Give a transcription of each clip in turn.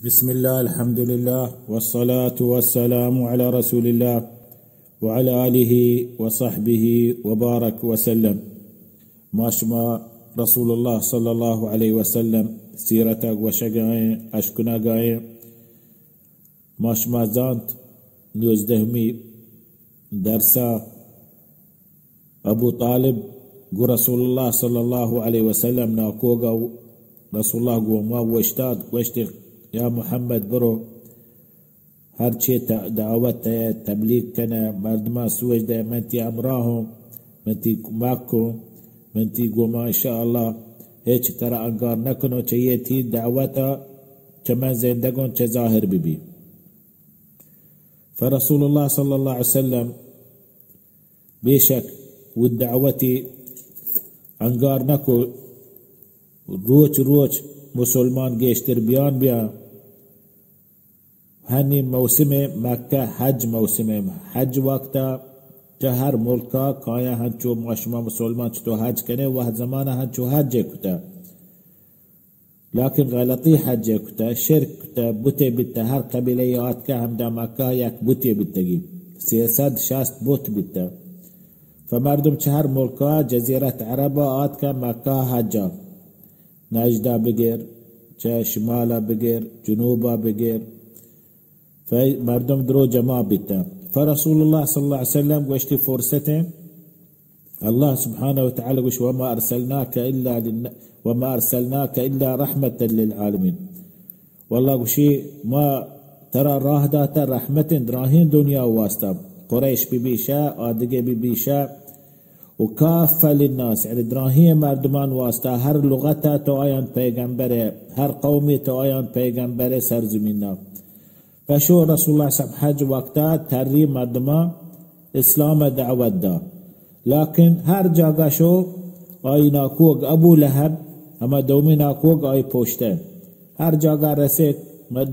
بسم الله، الحمد لله، والصلاة والسلام على رسول الله، وعلى آله وصحبه وبارك وسلم. ما شما رسول الله صلى الله عليه وسلم سیرت ءَ گوشگ ءَ ایں، اشکنگ ءَ ایں. ما شما زانت، نوزدہمی درس ءَ ابو طالب گوں رسول اللہ صلی اللہ علیہ وسلم ناکوگ ءَ، رسول اللہ گوں ہما اوشتات، گوشت: یا محمد، برو ہر چے ت-، دعوت ءَ تبلیغ کن ئے، مردماں سوج دئے، من تئی ہمراہ اوں، من تئی کمک اوں، من تئی گوما انشاءاللہ ہچ ترا انگار نہ کنوں، چہ اے تئی دعوت ءَ چہ من زندگ اوں چہ ظاہر بہ بی. فرسول اللہ صلی اللہ علیہ وسلم بے شک وت دعوتی انگار نہ کو، روچ روچ مسلمان گیشتر بیان بیان. ہنی موسم مکہ حج موسم، حج وقت چہ ہر ملکا کایا ہنچو ما شما مسلمان چتو حج کنے، وہد زمانہ ہنچو حج کتا. لیکن غلطی حج کتہ، شرک کتہ، بتے بیتہ، ہر قبیلہ آتکہ ہمدا مکہ یک بتے بیتگی، سئے سد شست بت بیتہ. فمردم چہ ہر ملکا جزیرت عربا آتکہ مکہ حجا، نجدہ بگر، چہ شمالا بگر، جنوبا بگر، فمردم درو جمع بیتہ. فرسول اللہ صلی اللہ علیہ وسلم گوشتی فرصت اللہ سبحانہ و تعالی گوش: وما ارسلناک الا للن-، وما ارسلناک الا رحمة للعالمین. واللہ گوشی، ما ترا راہ داتہ رحمت دراہیں دنیا واسطہ، قریش بی بی شہ، آدگہ بی بی شہ، و کافة للناس، یعنی دراہیں مردمان واسطہ، ہر لغت تو آیان پیغمبر، ہر قومی تو آیان پیغمبر سرزمینا. پہ شو رسول اللہ صلی اللہ علیہ وسلم حج وقتا تری مردماں اسلام دعوت دا، لیکن ہر جاگہ شو آئی ناکوگ ابو لہب، ہما دومی ناکوگ آئی پشتہ. ہر جاگہ رسیت،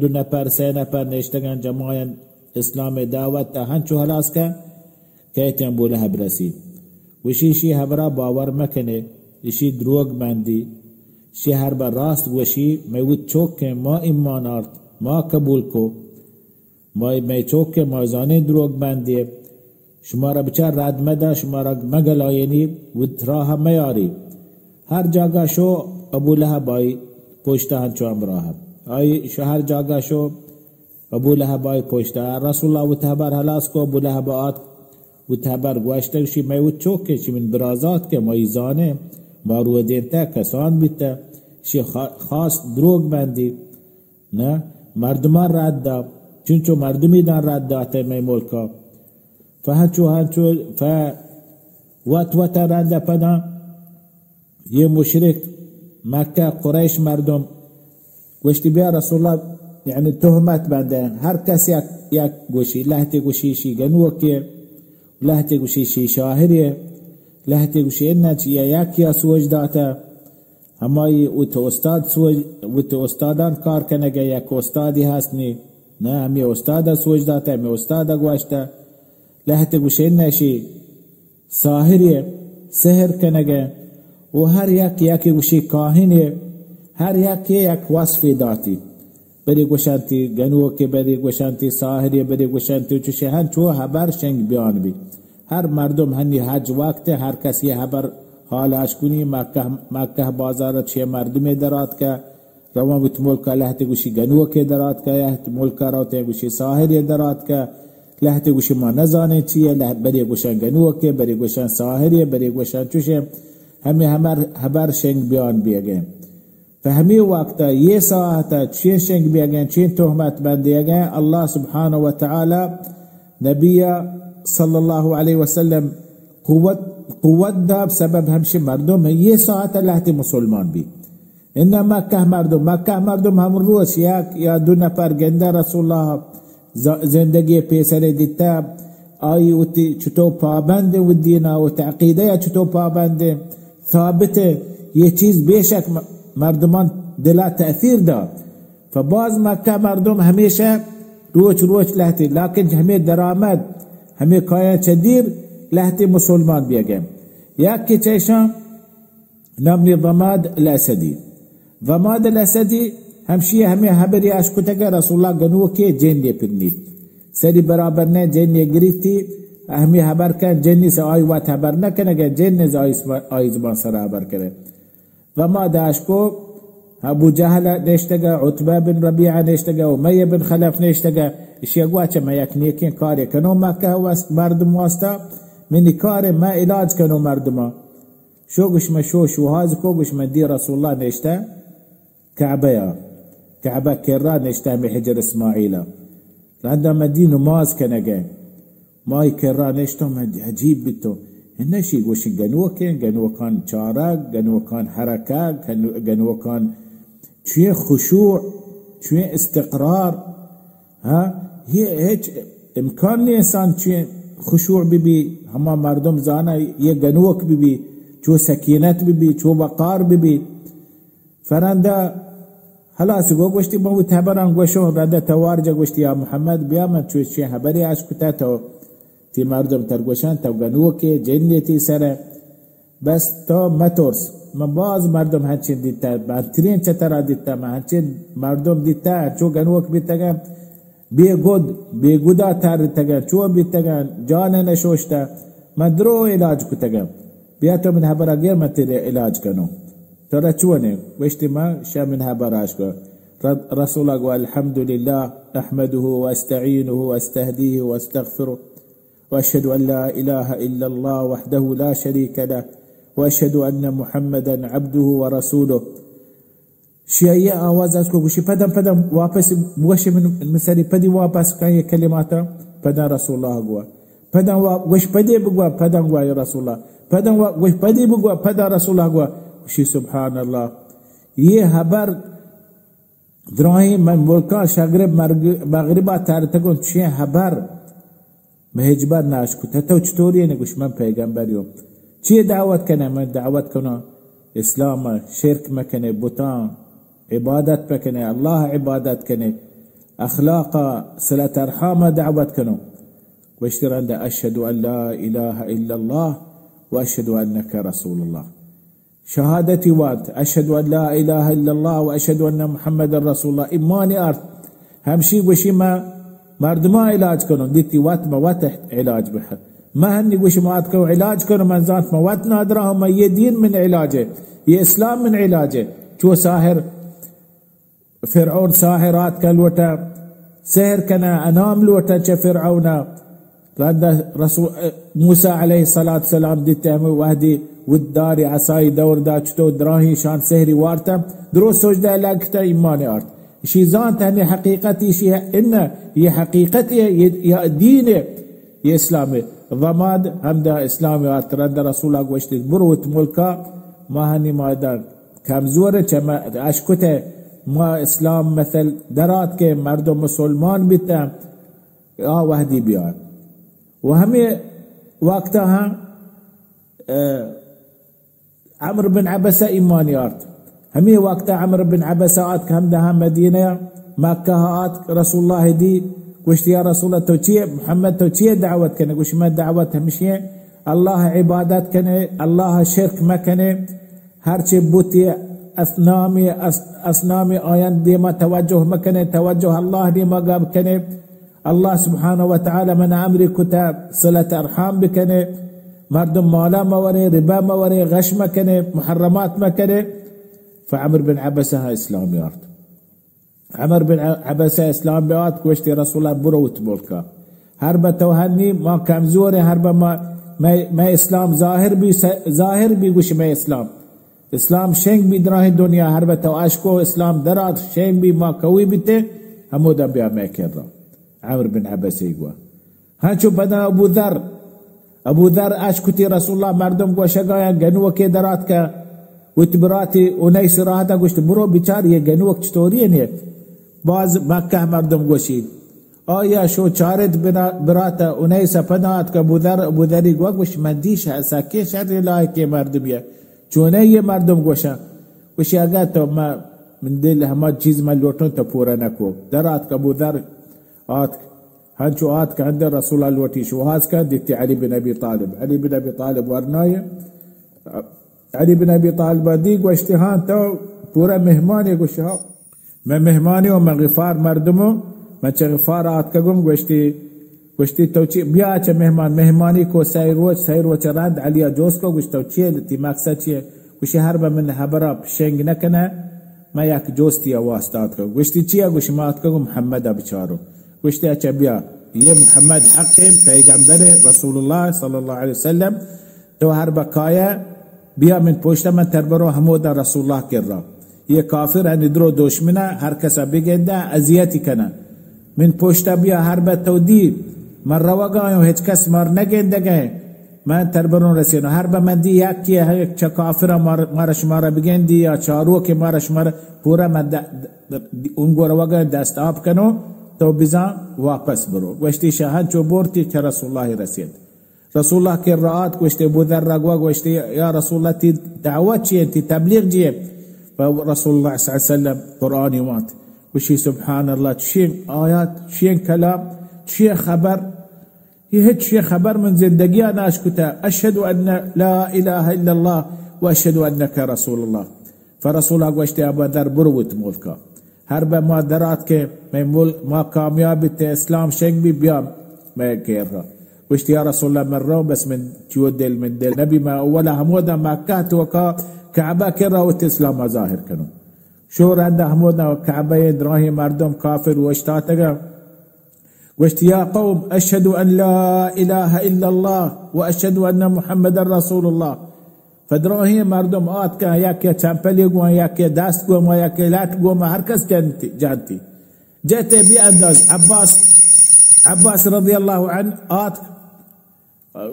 دو نفر، سئے نفر نشتگن جماعین اسلام دعوت تا ہنچو ہلاس کہ کئیت ابو لہب رسی. گوشی، اشی ہبرا باور مکنے، اشی دروگ بندی. اشی ہر بر راست گوشی، مئے وت چوکیں، ما ایمان آرت، ما قبول کو. ما، مئے چوکیں، ما زانیں دروگ بندی. شمارا بچار رد مدا، شمارا مگلائینی، وت راہ میاری. ہر جاگہ شو ابو لہب آئی پشتا ہنچو ہمراہ. آئی شو ہر جاگہ شو ابو لہب آئی پشتا. رسول اللہ وت ہبر ہلاس کو، ابو لہب آت، وت ہبر گوشتگ، شی مئے وت چوکیں، شی من برازات کہ ما ای زانیں، ما رو دینتہ، کسان بیتہ، شی خا-، خاص دروگ بندی. نہ، مردمان رد دا، چنچو مردمی دان رد داتہ مئے ملکا. فہنچو ہنچو، ف وت وت رد پدا یہ مشرک مکہ قریش مردم گوشتی، بیا رسول اللہ، یعنی تہمت بندہ، ہر کس یک، یک گوشی، لہتے گوشی شی گنوکے، لہتے گوشی شی شاہرے، لہتے گوشی انہ چیا یک یا سوج داتہ، ہمائی وت استاد سوج، وت استادان کار کنگے، یک استادی ہست نی، نہ ہمی استاد سوج داتہ، ہمی استاد گوشتہ، لہتے گوشی انہ شی ساحرے، سحر کنگے، و ہر یک یکے گوشی کاہنے، ہر یکے یک وصفے داتی. بری گوشنتی گنوکے، بری گوشنتی ساحرے، بری گوشنتی چوشے، ہنچو ہبر شنگ بیان بی. ہر مردم ہنی حج وقت، ہر کسی ہبر حال اش کنی، مکہ، مکہ بازار چے مردمے دراتکہ، روان وت ملکا، لہتے گوشی گنوکے دراتکہ، لہتے ملکا روتے گوشی ساحرے دراتکہ، لہتے گوشی ما نزانیں چیے، لہ-، برے گوشن گنوکے، برے گوشن ساحرے، برے گوشن چوشے، ہمے ہمر ہبر شنگ بیان بیگے. پہ ہمے وقتا، یہ ساعتا چین شنگ بیگے، چین تہمت بندیگے، اللہ سبحانہ و تعالی نبی صلی اللہ علیہ وسلم قوت، قوت داب سبب ہمشی مردم یہ ساعتا لہتے مسلمان بی. انہ مکہ مردم، مکہ مردم ہم روچ یک یا دو نفر گندہ رسول اللہ ز-، زندگی پیسرے دیتا، آئی وتی چطو پابند و دینا و عقیدہ یا چطو پابند ثابت، یہ چیز بے شک م-، مردمان دلا تأثیر دا. فباز مکہ مردم ہمیشہ روچ روچ لہتے، لیکن ہمیں درآمد، ہمیں کایاں چہ دیر لہتے مسلمان بیگے. یک کہ چیشاں نام نی ضماد الاسدی. ضماد الاسدی ہمشی ہمے ہبری اش کتگ، رسول اللہ گنوکے جنے پنیت۔ سری برابر نہ، جنے گریتی، ہمے ہبر کن، جنی سے آئی وت ہبر نہ کنگ، جن سے آئی زبان سر ہبر کنگ۔ و ما داشکو ابو جہل نشتگ، عتبہ بن ربیعہ نشتگ، امیہ بن خلف نشتگ۔ اشی گوا چہ ما یک نیکیں کارے کنو مکہ وس-، مردم واسطہ، منی کارے ما علاج کنو مردماں۔ شو گوش من شو شوہاز کو، گوش من دی رسول اللہ نشتہ کعبہ یا، کعبہ کرا نشتہ ہمے حجر اسماعیل ء۔ رندا من دی نماز کنگ ء۔ مائی کرا نشتوں من عجیب بیتوں۔ انشی گوشی گنوکیں، گنوکان چارگ، گنوکان حرکہ، گنو-، گنوکان چوئیں خشوع، چوئیں استقرار۔ ہاں، یہ ہچ امکان نہیں انسان چوئیں خشوع بی بی، ہما مردم زانا یہ گنوک بی بی، چو سکینت بی بی، چو وقار بی بی۔ فرندا ہلاس گو گوشتی، من وت ہبراں گوشوں، رندا توار جا گوشتی، یا محمد، بیا من چو چی ہبری اش کتا تو، تی مردم تر گوشن تو گنوکے، جنے تی سر۔ بس تو مترس، من باز مردم ہنچین دیتا، بہترین چترا دیتا، من ہنچین مردم دیتا، چو گنوک بیتگن، بے گد، بے گدا ترتگن، چو بیتگن، جان نشوشتا، من درو علاج کتگن۔ بیا تو من ہبرا گیر، من تیرے علاج کنو۔ تو را چونے؟ گوشتی من شا من ہبر اش کو۔ ر-، رسول گو، الحمدللہ، احمده واستعینه واستهدیه واستغفره۔ وأشهد أن لا إله إلا الله وحده لا شريك له، وأشهد أن محمدا عبده ورسوله۔ شیعی آواز از کو گوشی، پدم پدم واپس بگوش من، من سری پدی واپس کن یہ کلماتا۔ پدا رسول اللہ گوا۔ پدم وا-، گوش پدی بگوا، پدم گوا یا رسول اللہ۔ پدم وا-، گوش پدی بگوا، پدا رسول اللہ گوا۔ گوشی سبحان اللہ۔ یہ ہبر دراہیں من ملکاں شگرب مرگ-، مغربا ترتگوں، چے ہبر؟ من ہچبر نہ اشکت۔ تو چطوری نے؟ گوش من پیغمبری ہوں۔ چے دعوت کنے؟ من دعوت کنوں اسلام، شرک مکنے، بتاں عبادت مکنے، اللہ عبادت کنے، اخلاق، صلت ارحام دعوت کنوں۔ گوشت رند، اشهد ان لا اله الا الله و اشهد انک رسول الله۔ شہادتی وانت، اشهد ان لا اله الا الله و اشهد ان محمد رسول الله۔ ایمان آرت۔ ہمشی گوشی، ما مردمان علاج کنوں، دیتی وت ما وت علاج بہ۔ ما ہنی گوشی، ما آتکوں علاج کنوں، من زانت ما وت نادراہ، ما یہ دین من علاج ہے، یہ اسلام من علاج ہے۔ چو ساحر فرعون ساحر آتکا لوٹا سحر کنا، انعام لوٹا چہ فرعونا۔ رندا رسول موسی علیہ الصلوۃ والسلام دیتے ہمے وہدی وداری عصای دور دا، چتو دراہیں شان سحری وارتا، درو سجدہ لگتا، ایمان آرت۔ اشی زانت ہمے حقیقت اشی ہے، ان یہ حقیقت ہے، یہ، یہ دین ہے، یہ اسلام ہے۔ رماد ہمدا اسلام آرت۔ رندا رسول گوشت، برو وت ملکا، ما ہنی مایدان کمزور چہ ما اشکتہ، ما اسلام مثل درات کہ مردم مسلمان بیتہ، آ وہدی بیار۔ و ہمے وقتا ہاں، اه، عمرو بن عبسہ ایمانی آرت۔ ہمے وقتا عمرو بن عبسہ آتک ہمدا ہاں مدینہ، مکہ آتک رسول اللہ دی، گوشت، یا رسول اللہ، تو چیے، محمد، تو چیے دعوت کنے؟ گوشت، من دعوت ہمشی ہے، اللہ عبادت کنے، اللہ شرک مکنے، ہرچے بوتی اصنامی، اص-، اصنامی آیان دیما توجہ مکنے، توجہ اللہ دیما گپ کنے۔ اللہ سبحانہ و تعالی من امری کتا صلت ارحام بکنے، مردم مالا مورے، ربا مورے، غش مکنے، محرمات مکنے۔ فعمر بن عبسہ اسلام یارت۔ عمر بن عبسہ اسلام بیات، گوشتی، رسول اللہ، برو وت ملکا۔ ہر بہ تو ہنی ما کمزور ہیں، ہر بہ ما، میں، میں اسلام ظاہر بی، ظاہر بی گوش میں اسلام۔ اسلام شنگ بی دراہیں دنیا، ہر بہ تو اشکو اسلام درات، شنگ بی ما قوی بیتے، ہمودا بیا میں کر رہا۔ عمر بن عبسہ گوا۔ ہنچو پدا ابو ذر، ابو ذر اشکتی رسول اللہ مردم گوشگایا گنوکے دراتکا، وت براتی انیس راہتا گوشت، برو بچار یہ گنوک چطوری نے؟ باز مکہ مردم گوشی، آیا شو چارت بنا-، براتا انیس پدا آتکا ابو ذر، ابو ذری گوا گوشت، من دی ش-، سکے شر لائقے مردم یہ، چونے یہ مردم گوشا؟ گوشی، اگر تو ما، من دل ہما چیز من لوٹوں تو پورا نکو۔ دراتک ابو ذر آتک۔ ہنچو آتک اندر رسول اللہ لوٹی شوہاز کن، دیتی علی بن ابی طالب۔ علی بن ابی طالب ورنائے۔ علی بن ابی طالب دی گوشتی، ہاں تو پورا مہمانے؟ گوشی، ہاں۔ من مہمانی و من غفار مردم و من چہ غفار آتکگم، گوشتی، گوشتی تو چی بیا چہ مہمان، مہمانی کو سئے روچ، سئے روچ رند علی جوست کو، گوشت تو چیے، تی مقصد چیے؟ گوشی ہر بہ من ہبرا شنگ نکنہ، من یک جوستی واسطہ آتکگم۔ گوشتی چیا؟ گوشی ما آتکگم محمد بچارو۔ گوشتی اچھا بیا، یہ محمد حق پیغمبر رسول اللہ صلی اللہ علیہ وسلم، تو ہر بہ کایہ بیا من پشت، من تر برو ہمودا رسول اللہ کرا۔ یہ کافر انی درو دشمنہ، ہر کسا بگندہ، اذیتی کنہ۔ من پشت بیا، ہر بہ تو دی من روگایوں، ہچ کس مار نگندگہ۔ من تر بروں رسینوں، ہر بہ من دی یکی چہ کافرہ مار، مار شمارا بگندی یا چاروک مار شمارا، پورا من د-، د-، د-، اونگو روگا دست آپ کنوں، تو بزاں واپس برو۔ گوشتی شہن چو بورتی چہ رسول اللہ رسید۔ رسول اللہ کرا آت، گوشتی ابو ذر را گوا، گوشتی یا رسول اللہ، تی دعوت چیے، تی تبلیغ چیے؟ رسول اللہ صلی اللہ علیہ وسلم قرآنی وانت۔ گوشی سبحان اللہ، چشیں آیات، چشیں کلام، چشیں خبر، یہ ہچ چشیں خبر من زندگیا ناشکتہ۔ اشہد ان لا الہ الا اللہ و اشہد انک رسول اللہ۔ فرسول اللہ گوشتی ابو ذر، برو وت ملکا۔ ہر بہ ما درات کہ مئے ملک، ما کامیاب بیتیں، اسلام شنگ بی، بیا مئے کرا۔ گوشتی یا رسول اللہ، من رو، بس من چو دل، من دل نبی، من اولا ہمودا مکہ توکا کعبہ کرا وت اسلام ظاہر کنوں۔ شو رندا ہمودا کعبہ دراہیں مردم کافر اوشتاتگا۔ گوشت یا قوم، اشہد ان لا الہ الا اللہ و اشہد ان محمد رسول اللہ۔ فدراہیں مردم آتکاں، یکے چمپلی گواں، یکے دست گوما، یکے لٹ گوما، ہر کس جنتی، جنتی۔ جتے بی انداز عباس، عباس رضی اللہ عنہ آتک،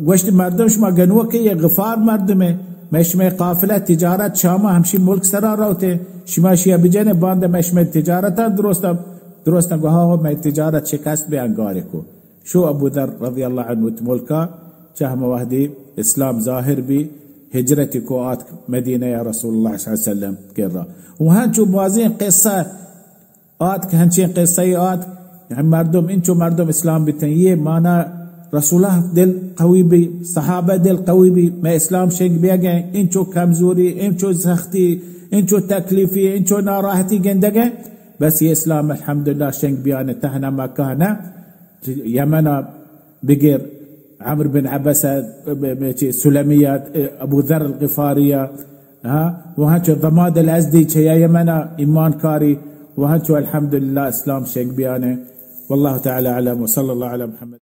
گوشت مردم، شما گنوکے، یہ غفار مردمے، مئے شمئے قافلہ تجارت شاما ہمشی ملک سرا روتے، شما شیا بجنے، باندا مئے شمئے تجارتا درستاں، درستاں گوہا ہو مئے تجارت شکست بے انگارے کو۔ شو ابو ذر رضی اللہ عنہ وت ملکا، چہ ہمہ وہدی اسلام ظاہر بی، ہجرت کو آتک مدینہ یا رسول اللہ صلی اللہ علیہ وسلم کرا۔ و ہنچو بازیں قصہ آتک، ہنچیں قصہ آتک، ہم مردم، انچو مردم اسلام بیتن۔ یہ مانا رسول اللہ دل قوی بی، صحابہ دل قوی بی، مئے اسلام شنگ بیگیں، انچو کمزوری، انچو سختی، انچو تکلیفی، انچو ناراحتی گندگیں، بس یہ اسلام الحمدللہ شنگ بیانے، تہنا مکہ نہ، یمن ء بگر، عمرو بن عبسہ، ب-، ب-، چی، سلمیہ، ابو ذر الغفاریہ، ہاں، و ہنچو ضماد الازدی چہ یمن ء ایمان کاری، و ہنچو الحمدللہ اسلام شنگ بیانے۔ واللہ تعالی اعلم، وصلی اللہ علی محمد۔